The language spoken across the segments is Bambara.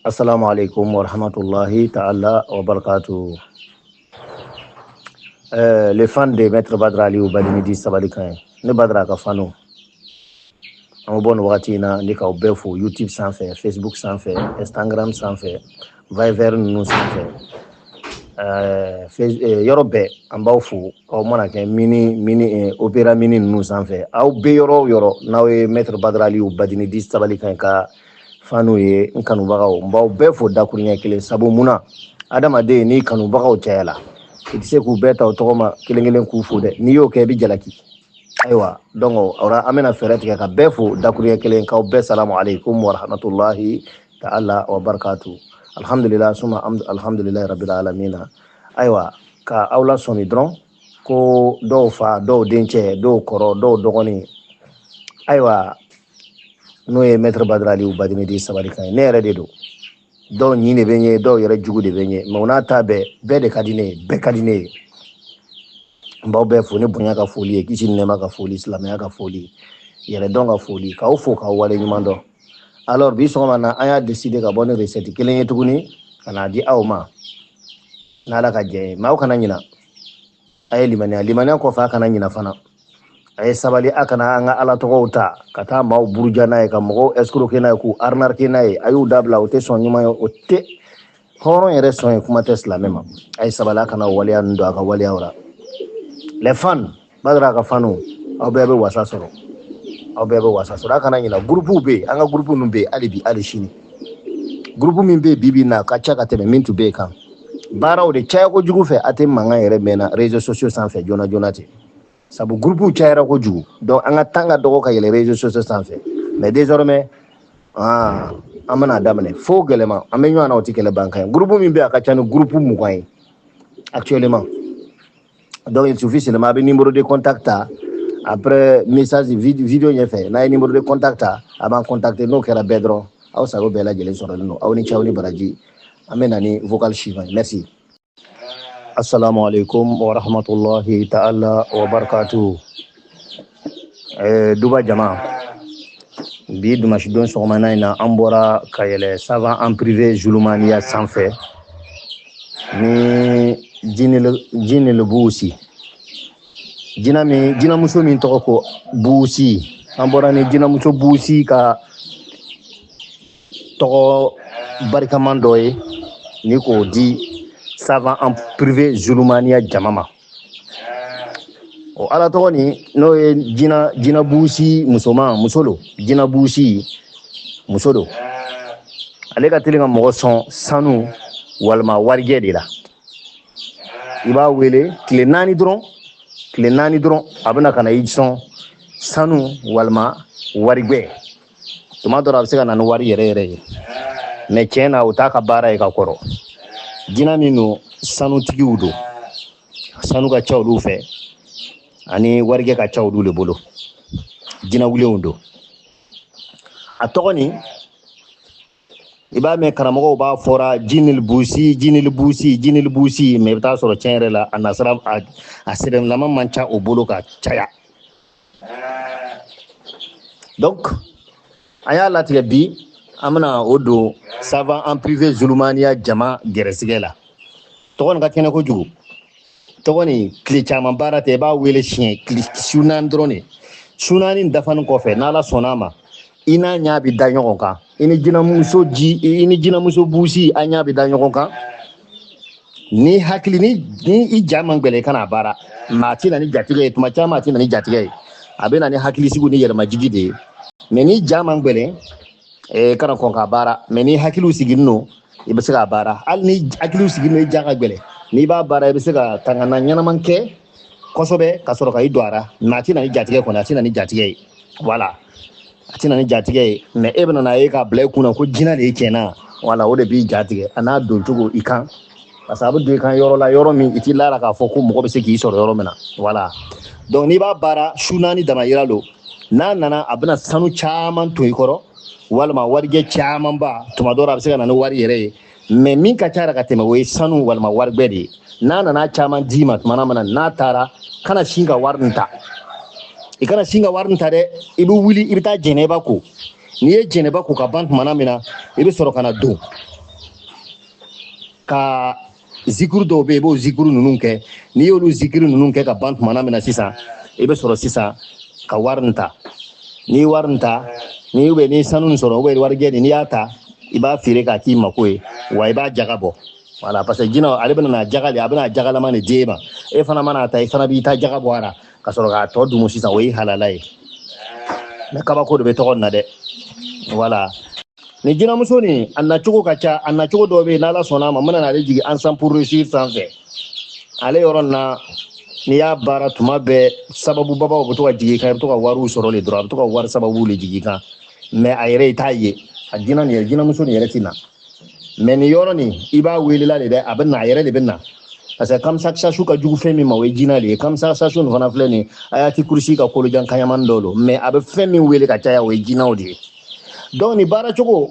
Assalamu alaikum wa rahmatullahi ta'ala wa barakatuh. Les fans de Maître Badra Aliou Badinidi Sabalikan, ne Badra ka fanu. An bɛ bɔ nin wagati in na ni k'aw bɛɛ fo YouTube sanfɛ, Facebook sanfɛ, Instagram sanfɛ, Viber ninnu sanfɛ. Yɔrɔ bɛɛ an b'aw fo. Aw mana kɛ mini mini Opera Mini ninnu sanfɛ, aw bɛ yɔrɔ o yɔrɔ n'aw ye Maître Badra Aliou Badinidi Sabalikan ka fanu ye, n kanubagaw, n b'aw bɛɛ fo dakuruɲɛ kelen. Sabu mun na? Adamaden, n'i kanubagaw cayala, i tɛ se k'u bɛɛ ta o tɔgɔ ma kelen kelen k'u fo dɛ. N'i y'o kɛ, i bɛ jalaki. Ayiwa, donc o an bɛna fɛɛrɛ tigɛ ka bɛɛ fo dakuruɲɛ kelen, k'aw bɛɛ salamu aleykum wa rahmatulahi ta'ala wa barakatu. Alhamdulillah suma alhamdulillahi rabbil alamina. Ayiwa, ka aw lasɔmi dɔrɔn ko dɔw fa, dɔw dencɛ, dɔw kɔrɔ, dɔw dɔgɔnin, ayiwa, n'o ye Maître Badra Aliou Badinidi Sabalikan ye, ne yɛrɛ de don. Dɔw ɲin de bɛ n ye, dɔw yɛrɛ jugu de bɛ n ye, mais o n'a ta bɛɛ, bɛɛ de ka di ne ye, bɛɛ ka di ne ye. N b'aw bɛɛ fo ni bonya ka foli ye, kisi ni nɛɛma ka foli, silamɛya ka foli, yɛrɛdɔn ka foli, k'aw fo k'aw wale ɲuman dɔn. Alors bi sɔgɔma na, an y'a décider ka bɔ ni recette kelen ye tuguni ka n'a di aw ma n'Ala ka jɛ ye. Mais aw kana ɲina, a ye limaniya. Limaniya kɔfɛ, a kana ɲina fana, a ye sabali. A kana an ka Ala tɔgɔw ta ka taa maaw buruja n'a ye, ka mɔgɔw escroquer n'a ye, k'u arnaquer n'a ye. A y'u dabila, o tɛ sɔn ɲuman ye, o tɛ hɔrɔn yɛrɛ sɔn ye, kuma tɛ silamɛ ma. A ye sabali, a kana waleya ninnu don a ka waleyaw la. Les fans, Badara ka fanu, aw bɛɛ bɛ wasa sɔrɔ, aw bɛɛ bɛ wasa sɔrɔ. A kana ɲina, groupe bɛ yen, an ka groupe ninnu bɛ yen hali bi, hali sini. Groupe min bɛ yen bi bi in na, a ka ca ka tɛmɛ min tun bɛ yen kan. Baaraw de caya kojugu fɛ, a tɛ mankan yɛrɛ mɛnna réseaux sociaux sanfɛ joona joona ten, sabu groupe cayara kojugu. Donc an ka temps ka dɔgɔ ka yɛlɛ réseaux sociaux sanfɛ. Mais désormais, ah, an bɛna daminɛ fo gɛlɛma, an bɛ ɲɔgɔn na, o tɛ kɛlɛ ban kan ye. Groupe min bɛ yen, a ka ca ni groupe 20 ye actuellement. Donc il suffit seulement a bɛ numéro de contact ta après message vidéo ɲɛfɛ. N'a ye numéro de contact ta, a b'an contacter. N'o kɛra bɛɛ dɔrɔn, aw sago bɛɛ lajɛlen sɔrɔlen don. Aw ni ce, aw ni baraji. An bɛ na ni vocal suivant ye. Merci. Assalamu alaikum wa rahmatullahi ta'ala wa barakatuh. Duba jama, bi dimanche don sɔgɔmana in na, an bɔra ka yɛlɛ Savant en privé Zulumaniya sanfɛ ni jinil buusi, jina min, jinamuso min tɔgɔ ko Buusi. An bɔra ni jinamuso Buusi ka tɔgɔ barikaman dɔ ye ni k'o di Savant en privé Zulumaniya jama ma. O Ala tɔgɔ nin, n'o ye jina buusi musoman, muso don, jina buusi muso don. Ale ka teli ka mɔgɔ sɔn sanu walima warijɛ de la. I b'a wele tile 4 dɔrɔn, tile 4 dɔrɔn, a bɛna ka na i sɔn sanu walima warijɛ. Tuma dɔ la, a bɛ se ka na ni wari yɛrɛ yɛrɛ ye, mais tiɲɛ na, o t'a ka baara ye ka kɔrɔ. Jinɛ min don, sanutigiw don, sanu ka ca olu fɛ ani warijɛ ka ca olu de bolo. Jinɛ wulenw don. A tɔgɔ nin, i b'a mɛn karamɔgɔw b'a fɔra jinil busi, jinil busi, jinil busi, mais i bɛ taa sɔrɔ tiɲɛ yɛrɛ la, a nasara a sɛbɛnlama man ca o bolo ka caya. Donc an y'a latigɛ bi, an bɛna o don Savant en privé Zulumaniya jama gɛrɛsɛgɛ la. Tɔgɔ nin ka kɛnɛ kojugu. Tɔgɔ nin, tile caman baara tɛ. I b'a wele siɲɛ su 4 dɔrɔn de. Su 4 dafani kɔfɛ, n'Ala sɔnna a ma, i n'a ɲa bɛ da ɲɔgɔn kan, i ni jinamuso ji, i ni jinamuso buusi, a ɲa bɛ da ɲɔgɔn kan. Ni hakili ni i ja man gbɛlɛ, i kana baara. Maa ti na ni jatigɛ ye. Tuma caman, a ti na ni jatigɛ ye, a bɛ na ni hakilisigi ni yɛlɛmajigi de ye. Mais ni ja man gbɛlɛ, kana kɔn ka baara. Mais ni hakiliw sigilen don, i bɛ se k'a baara. Hali ni hakiliw sigilen don, i ja ka gbɛlɛ, n'i b'a baara, i bɛ se ka tangana ɲɛnaman kɛ kosɛbɛ ka sɔrɔ ka i don a la. Mais a ti na ni jatigɛ kɔni, a ti na ni jatigɛ ye. Voilà, a ti na ni jatigɛ ye. Mais e bɛna n'a ye k'a bila i kunna ko jinɛ de ye tiɲɛna. Voilà, o de b'i jatigɛ a n'a don cogo i kan, parce que a bɛ don i kan yɔrɔ la, yɔrɔ min i t'i lara k'a fɔ ko mɔgɔ bɛ se k'i sɔrɔ yɔrɔ min na. Voilà, donc n'i b'a baara, su 4 dama yira don. N'a nana, a bɛna sanu caman to i kɔrɔ walima warijɛ camanba. Tuma dɔw la, a bɛ se ka na ni wari yɛrɛ ye, mais min ka ca ka tɛmɛ, o ye sanu walima warijɛ de ye. N'a nana caman d'i ma tuma min na, n'a taara, kana sin ka wari nin ta. I kana sin ka wari nin ta dɛ. I bɛ wuli, i bɛ taa jɛnɛba ko. N'i ye jɛnɛba ko ka ban tumana min na, i bɛ sɔrɔ ka na don ka zikuru dɔw bɛ yen, i b'o zikuru ninnu kɛ. N'i y'olu zikuru ninnu kɛ ka ban tumana min na sisan, i bɛ sɔrɔ sisan ka wari nin ta. N'i ye wari nin ta, ni ou bien ni sanu nin sɔrɔ, ou bien warijɛ nin, n'i y'a ta, i b'a feere k'a k'i mako ye, wa i b'a jaga bɔ. Voilà, parce que jinɛ ale bɛna na jaga de, a bɛna jagalama de di e ma. E fana mana ta, i fana b'i ta jaga bɔ a la ka sɔrɔ k'a tɔ dumu sisan, o ye halala ye. Mais kabako de bɛ tɔgɔ nin na dɛ. Voilà, ni jinɛmuso nin, a nacogo ka ca. A nacogo dɔw bɛ yen, n'Ala sɔnna a ma, n bɛna n'ale jigin ensemble pour réussir sanfɛ. Ale yɔrɔ nin na, n'i y'a baara tuma bɛɛ, sababu babaw bɛ to ka jigin i kan, i bɛ to ka wariw sɔrɔ de dɔrɔn, a bɛ to ka wari sababu de jigin i kan. Mais a yɛrɛ, i t'a ye. A jinɛ nin yɛrɛ, jinɛmuso nin yɛrɛ ti na. Mais nin yɔrɔ nin, i b'a welela de dɛ, a bɛ na, a yɛrɛ de bɛ na. Parce que kamisa sasu ka jugu fɛn min ma, o ye jinɛ de ye. Kamisa sasu nin fana filɛ nin ye, ayati kurusi ka kolojan kaɲamani dɔ don, mais a bɛ fɛn min wele ka caya, o ye jinɛw de ye. Donc nin baara cogo,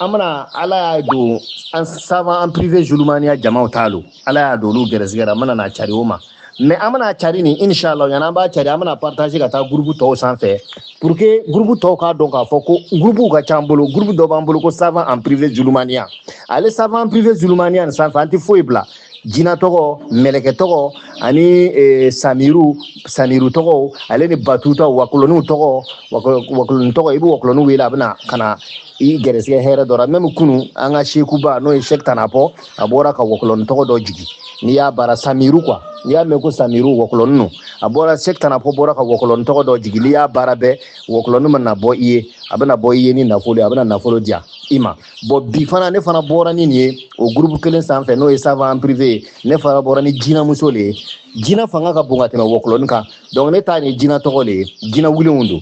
an bɛna, Ala y'a don an savant en privé zulumaniya jamaw t'a lo, Ala y'a don olu gɛrɛsɛgɛ la, an bɛna n'a cari o ma. Mais an bɛna cari nin, inshallah, yanni an b'a cari, an bɛna partager ka taa groupe tɔw sanfɛ pour que groupe tɔw k'a dɔn k'a fɔ ko groupe ka ca an bolo. Groupe dɔ b'an bolo ko savant en privé zulumaniya. Ale savant en privé zulumaniya nin sanfɛ, an tɛ foyi bila: jinɛ tɔgɔ, mɛlɛkɛ tɔgɔ, ani samiru samiru tɔgɔ, ale ni batutaw, wakuloniw tɔgɔ, wakuloni tɔgɔ. I bɛ wakuloni wele, a bɛna ka na i gɛrɛsɛgɛ hɛrɛ dɔ la. Même kunu, an ka sekuba, n'o ye Sɛk Tanapɔ, a bɔra ka wakuloni tɔgɔ dɔ jigin. N'i y'a baara, samiru quoi, n'i y'a mɛn ko samiru, wakuloni no, a bɔra, Sɛk Tanapɔ bɔra ka wakuloni tɔgɔ dɔ jigin. N'i y'a baara bɛɛ, wakuloni mana bɔ i ye, a bɛna bɔ i ye ni nafolo ye, a bɛna nafolo diya i ma. Bon, bi fana, ne fana bɔra ni nin ye o groupe kelen sanfɛ, n'o ye savant en privé ye. Ne fana bɔra ni jinɛmuso de ye. Jinɛ fanga ka bon ka tɛmɛ wɔkulɔni kan. Donc ne ta nin jinɛ tɔgɔ de ye, jinɛ wulenw don.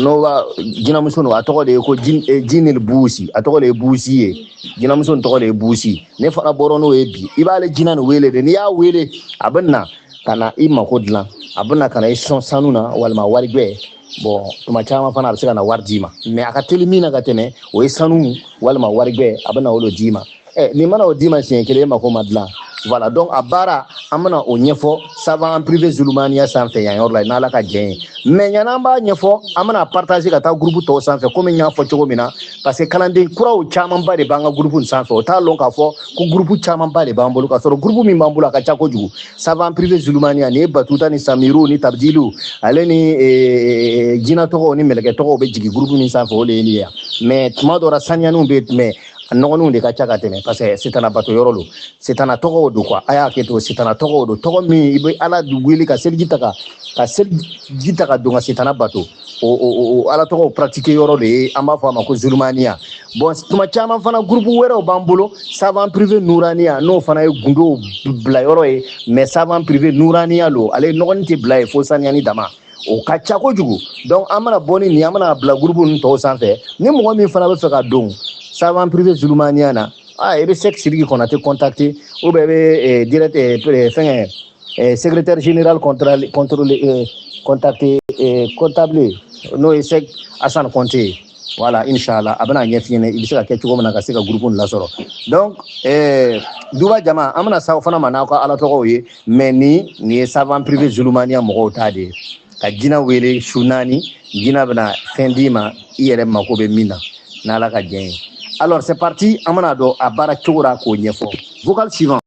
N'o b'a jinɛmuso nin, a tɔgɔ de ye ko jinil buusi, a tɔgɔ de ye buusi ye. Jinɛmuso nin tɔgɔ de ye buusi. Ne fana bɔra n'o ye bi. I b'ale jinɛ nin wele de, n'i y'a wele, a bɛ na ka na i mako dilan, a bɛ na ka na i sɔn sanu na walima warijɛ. Bon, tuma caman fana, a bɛ se ka na wari d'i ma, mais a ka teli min na ka tɛmɛ, o ye sanu walima warijɛ. A bɛ na o de d'i ma. Ɛ, nin mana o d'i ma siɲɛ kelen, e mako ma dilan. Voilà, donc a baara, an bɛna o ɲɛfɔ savant en privé zulumaniya sanfɛ yan yɔrɔ la, n'Ala ka jɛn ye. Mais yanni an b'a ɲɛfɔ, an bɛna partager ka taa groupe tɔw sanfɛ, komi n y'a fɔ cogo min na, parce que kalanden kuraw camanba de b'an ka groupe nin sanfɛ. O t'a lɔn k'a fɔ ko groupe camanba de b'an bolo, k'a sɔrɔ groupe min b'an bolo, a ka ca kojugu. Savant privé zulumaniya nin ye batuta ni samiru ni tabdiliw, ale ni jinɛ tɔgɔw ni mɛlɛkɛ tɔgɔw bɛ jigin groupe min sanfɛ, o de ye nin ye yan. Mais tuma dɔ la, saniyaniw bɛ, mais a nɔgɔninw de ka ca ka tɛmɛ, parce que sitana bato yɔrɔ don, sitana tɔgɔw don quoi. A y'a kɛ to, sitana tɔgɔw don, tɔgɔ min i bɛ Ala wele ka seliji ta, ka seliji ta ka don ka sitana bato, o Ala tɔgɔw pratiquer yɔrɔ de ye, an b'a fɔ a ma ko zulumaniya. Bon, tuma caman fana, groupe wɛrɛw b'an bolo, savant privé nuraniya, n'o fana ye gundow bila yɔrɔ ye. Mais savant privé nuraniya lo, ale nɔgɔnin tɛ bila yen fo saniyani dama, o ka ca kojugu. Donc an mana bɔ ni nin ye, an mana bila groupe ninnu tɔw sanfɛ. Ni mɔgɔ min fana bɛ fɛ ka don savant privé zulumaniya na, ah, i bɛ Sɛk Sidiki Konate contacter, ou bien i bɛ direct fɛngɛ secrétaire général contrôle contrôle contacter, comptable, n'o ye Sɛk Hassan Konte ye. Voilà, inshallah, a bɛna ɲɛf'i ɲɛna i bɛ se ka kɛ cogo min na ka se ka groupe nin lasɔrɔ. Donc duba jama, an bɛna sa o fana ma n'aw ka Ala tɔgɔw ye. Mais nin ye savant privé zulumaniya mɔgɔw ta de ye, ka jinɛ wele su 4, jinɛ bɛna fɛn d'i ma i yɛrɛ mako bɛ min na, n'Ala ka jɛn ye. Alors c'est parti, an bɛna dɔn a baara cogo la k'o ɲɛfɔ. Vocal suivant.